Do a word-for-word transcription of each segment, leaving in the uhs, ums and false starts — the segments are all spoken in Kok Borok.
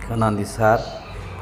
Khwnandi sir,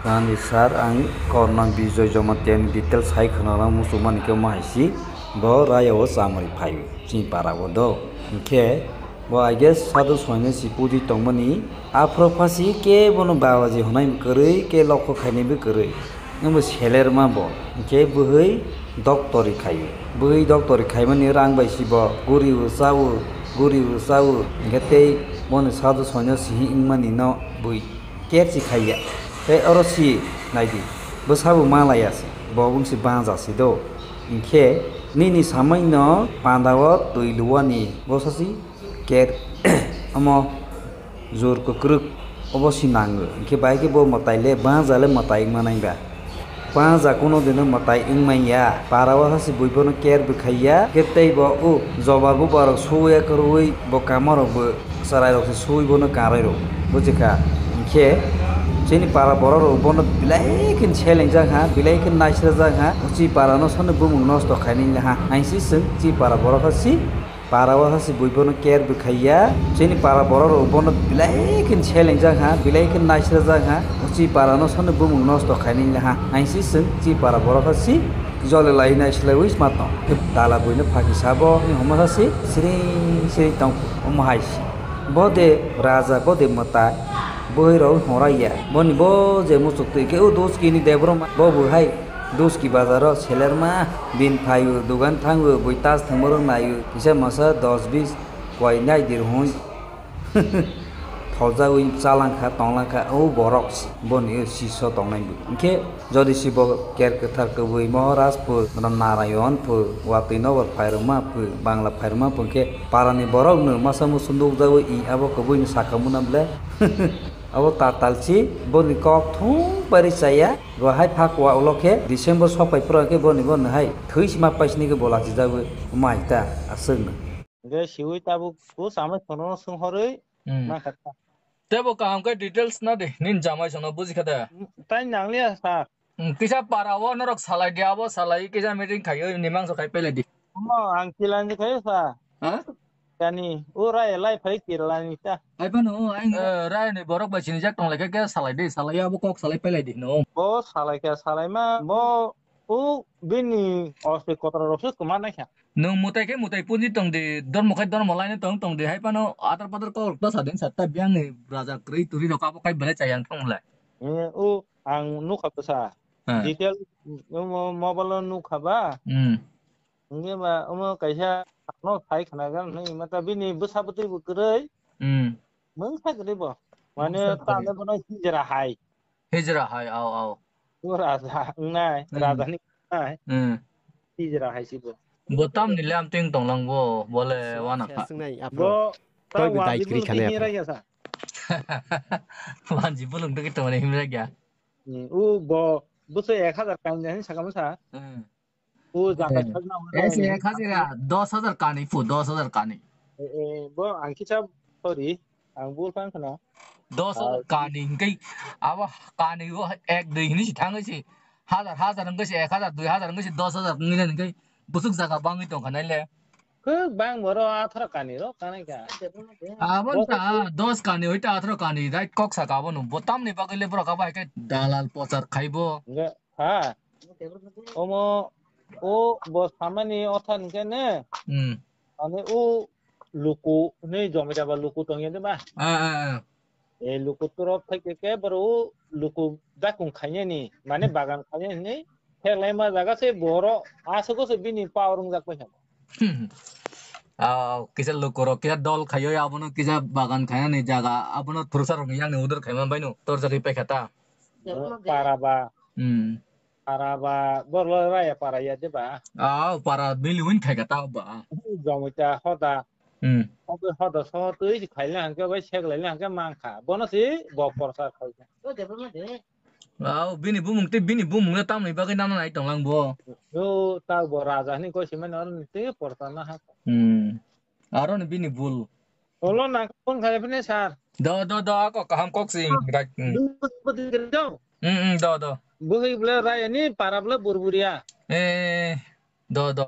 khwnandi sir, ang Korno Bijoy Jamatia ni details hai khwnarang muchungmani khe omo hai si, bo raya o chamari phaio, chini para o do. Hinkhe bo I guess sadhu soinasi pudi tongmani, aphuru phasi khe bono babaji hwnai kwrwi, khe lokho khainai bo kwrwi. Nwngbo selerma bo, hinkhe bwhwi doctori khaio. Bwhwi doctori khaimani rang bai si bo guriwo chawo, guriwo chawo, hinkhe tei bono sadhu soinasi wngmani no bui. Care si khaiya. Tei oro si naidi, bwsabo malaya se, bo wngsi banja se do. Hinkhe nini samai no panda o twi luwani bwsa si care omo jor kwkrwk obo si nango. Hinkhe bai khe bo mwtai le banja le mwtai wngma nai ba. Banja kuno dino mwtai wngmanya, para o hasi bui bono care bwkhaiya, khe tei bo o joba bubarok suya kwrwi bo kamarok bo chwrairok se sui bono kangrwi rw, bujikha? Hinkhe chini para borok rok bono belai khe selengjak ha, belai khe naisrajak ha, chi para no sano bumung nosto khainai ha, aisi chwng chi para borok ha si. Para o hasi bui bono care bwkhaiya. Chini para borok rok bono belai khe selengjak ha, belai khe naisrajak ha. Chi para no sano bumung nosto khainai le ha. Aisi chwng chi para borok ha si jole lai naisilaiwi sma tong. Dala buino phaki sabo ni homo sa si siring siring tong omo hai si. Bo de raja, bo de mwtai, bwhwi rok hwnraiya. Boni bo je muchuk twi khe o dos kini Debbarma bo bo hai. Duski bazaro selerma, bini phaio, dogan thango, bui tas thwngmorok naio, kisa masa dos bis koi nai dir hwn. Tholjawi chalangkha, tonglangkha, o borok si, boni o siso tongnai bo. Hinkhe jodi si bo ker kwthar kwbwi Moharaj pho, Narayon pho, watwi nokbar phairwma pho, Bangla phairwma pho, hinkhe parani borokno masa musu nukjawi i abo kwbwino saka muna ble. Abo tatal si, boni kok thung pari chaya. Bo hai phak wa ulo khe December sok pai phuru khe boni bo no hai thwi sima paisni khe bo lachijagwi mai ta aswk no. Hwnkhe siwi tabuk o chamai phano swng horwi Hmm. ma kha ta. Tebo kaham khe details na de, nini jamai sono buji kha de. Hmm, tai nangliya sir. Hmm, kisa para o norok salai di, abo salai kisa meeting khayo ni mangso khai pele di. Omo ang kilani khayo sir. Ha? Kani, o rai lai phai kirlani ta. Ai phano, o ang, eh, rai ni borok bai sinijak tong lai khe, khe salai di, salai abo kok salai pelai di, no. Bo salai khe, salai ma, bo, o bini osoi kotor rok se kwma nai kha. Nwng mutai khe mutai punji tong di, dormo khai dormo laino tong tong di, hai phano atar patar kok ta sa den sa ta biang ni raja kwrwi turi rok abo khai belai chayang tong lai. Eh, o ang nukha bwsa. Eh. Detail, mo-, mobile o nukha ba. Hmm. Hwnkhe ba omo kaisa no sai khna gan hwnwi mata bini bwsa bwtwi bo kwrwi. Hmm. Mung sai kwrwi bo. Mung mane sai kwrwi. Tamo bono hijra hai. Hijra hai, au, au. O raja wngnai, hmm, raja ni wngnai. Hmm. Hijra hai si bo. Bo tamni le amtwing tonglang bo, bole wana kha. Bo ta wanji bulu twi himra ya sa. Wanji bulung twi tongmani himra ya. Hmm, o bo bwsai ek hazar kain jani saka masa. Hmm. O jaga thakna hwnwi es ek hazar ya, dos hazar kani phu, dos hazar kani. Eh, eh, bo ang kisa sorry, ang bul phang khna. Dos hazar kani hwnkhe abo kani o ek dui hwnwi si thangwi si hazar, hazar hwnkhe si ek hazar, dui hazar hwnkhe si dos hazar wngwi nai hwnkhe bwswk jaga bangwi tong kha nai le. Kwbang boro atharo kani ro kanai kha. Abo ta dos kani hoi ta atharo kani right kok saka abono bo tamni bagwi le borok abo hai khe dalal pochar khaibo. Ha? Omo, o bo samani otha hwnkhe ne? Hmm. Ani o luku, ne jomai jaba luku tongya de ba? Ah, ah, ah. E luku turok thai ke ke boro o luku dakung khainani, mane bagan khainani, thelai ma jaga se boro aswk se bini power wngjak pai kha. Ah, kisa luku rok kisa dol khaiyo abono kisa bagan khainani jaga abono thursa rok yang ni order khaima bai no torjak pai kha ta. Para ba. Hmm. Para ba, borok raya para ya de ba. Ah, para bili win khai kha ta ba. Jomita hoda. Hmm. Hoda hoda so twi si khai lang ke bai sek lai lang ke mang kha. Bono si bo porsa khai kha. Ah, bini bumung te bini bumung le tamni bagwi nana nai tong lang bo. Yo ta bo raja ni ko si mane on te porsa na ha. Hmm. Aro ni bini bul. Olo nang phone khai phine sir. Do, do, do, ako kaham kok sing. Right. Hmm. Bwtwi gari do. Hmm, hmm, do, do. Bwhwi bwle raya ni para bwle burburia. Eh, do, do.